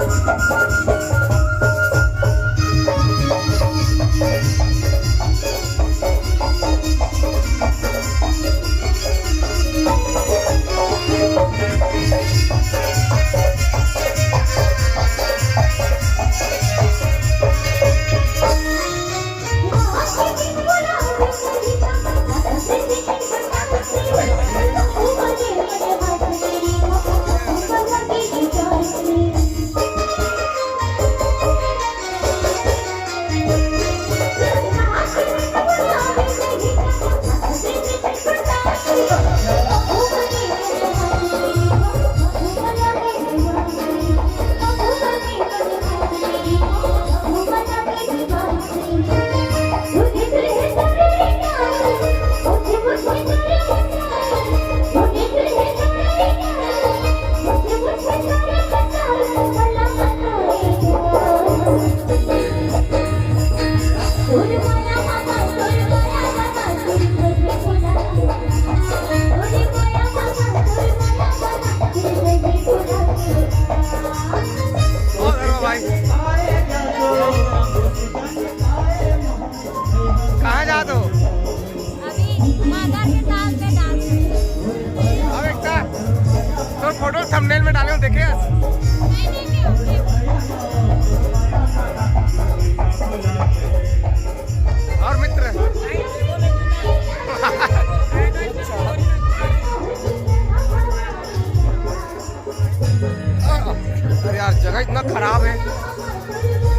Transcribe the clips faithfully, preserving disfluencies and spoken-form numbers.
और हेलो भाई, कहाँ जात हो? अभी मदर के साथ में डांस। अब एक तो फोटो थंबनेल में डाले हो, देखे? नहीं, नहीं, नहीं, नहीं। और मित्र, अरे यार, जगह इतना खराब है।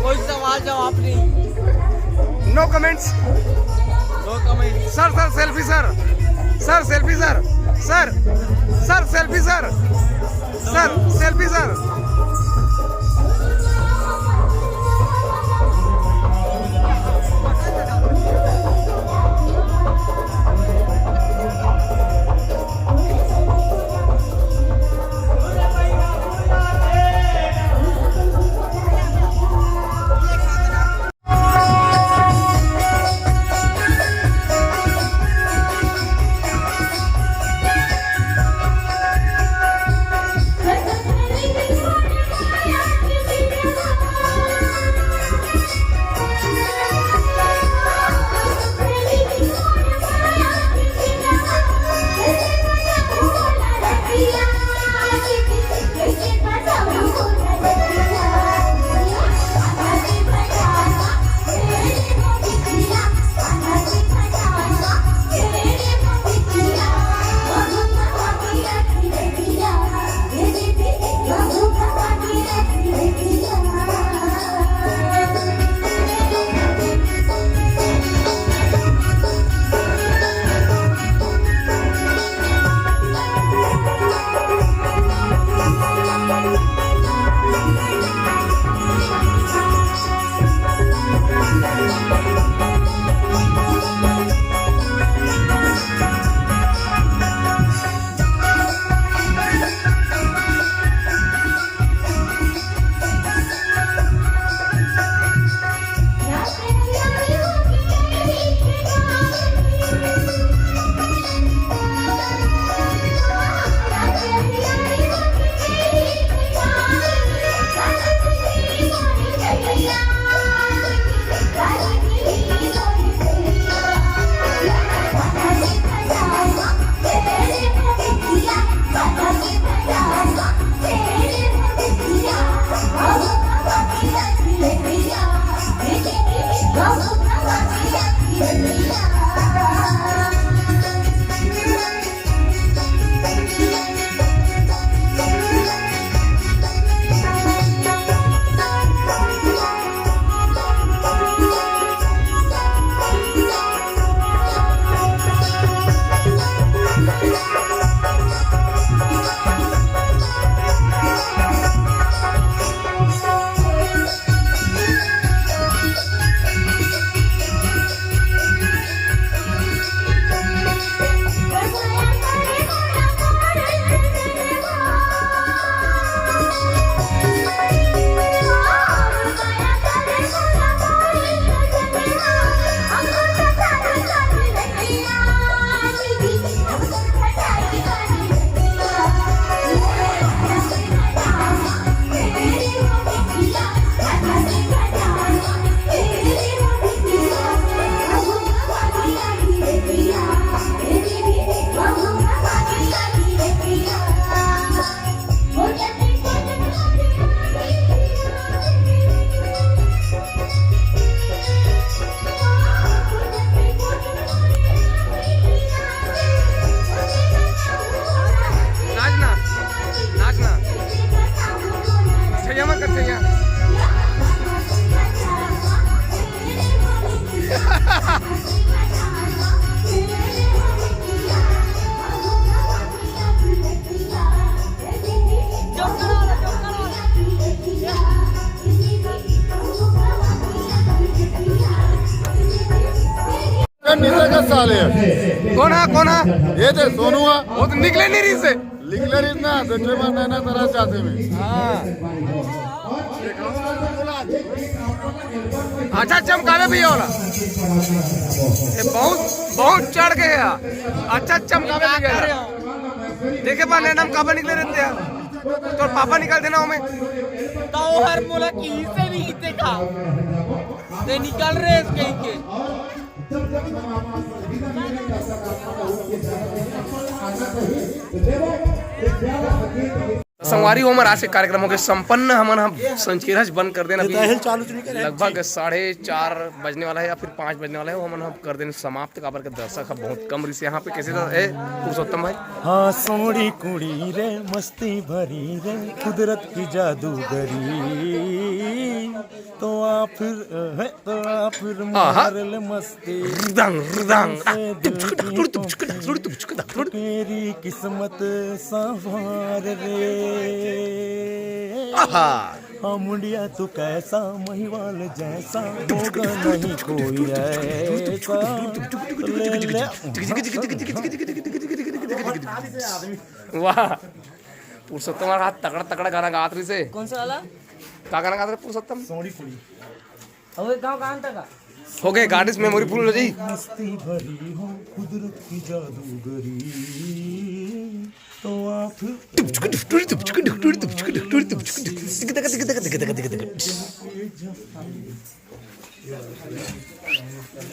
कोई सवाल जवाब नहीं। No comments. No comments. Sir, sir, selfie sir. Sir, selfie sir. Sir, sir, selfie sir. Sir, selfie sir. का साले है। कौन है, कौन है? ये दे सोनू है। वो तो निकले नहीं रही से। लिखले रही ना, देखे में नैना तरह चाहते में। हाँ। अच्छा चमकावे भैया वाला। ये बहुत, बहुत चढ़ गए यार। अच्छा चमकावे भैया। देखे बा नैना में काबा निकले रहते हैं। तो पापा निकाल देना हमें। तो हर मोला किही से नहीं देखा। ते निकल रहे हैं कहीं के। संगवारी हो, हमर आज के कार्यक्रम हो गए संपन्न। हमन हम संचकेरज बंद कर देना अभी। दहेज चालू तो नहीं करे। लगभग साढ़े चार बजने वाला है या फिर पाँच बजने वाला है, वो हमन हम कर देना समाप्त। काबर के दर्शक ह बहुत कम रहिसे यहाँ पे। कैसे ए पुरुषोत्तम भाई? हाँ, सोड़ी कुड़ी रे, मस्ती भरी रे, कुदरत की जादूगरी। तो आ फिर, है, तो आ फिर आहा। मार ले मस्ती। रुदंग रुदंग। से दिल की टुड़ टुड़ टुड़ टुड़ टुड़। तेरी किस्मत संवार रे। आहा। हाँ मुंडिया तू कैसा महिवाल जैसा, होगा नहीं कोई ऐसा। ले ले। वाह, पुरुषोत्तम हर हाथ तगड़ा तगड़ा गाना गात रहिसे। कौन सा वाला? का गाना गात रहे पुरुषोत्तम? सोड़ी कुड़ी। अबे गाँव कहाँ तक? हो गए, God is memory full हो जी। मस्ती भरी हो कुदरत की जादूगरी। तो आ फिर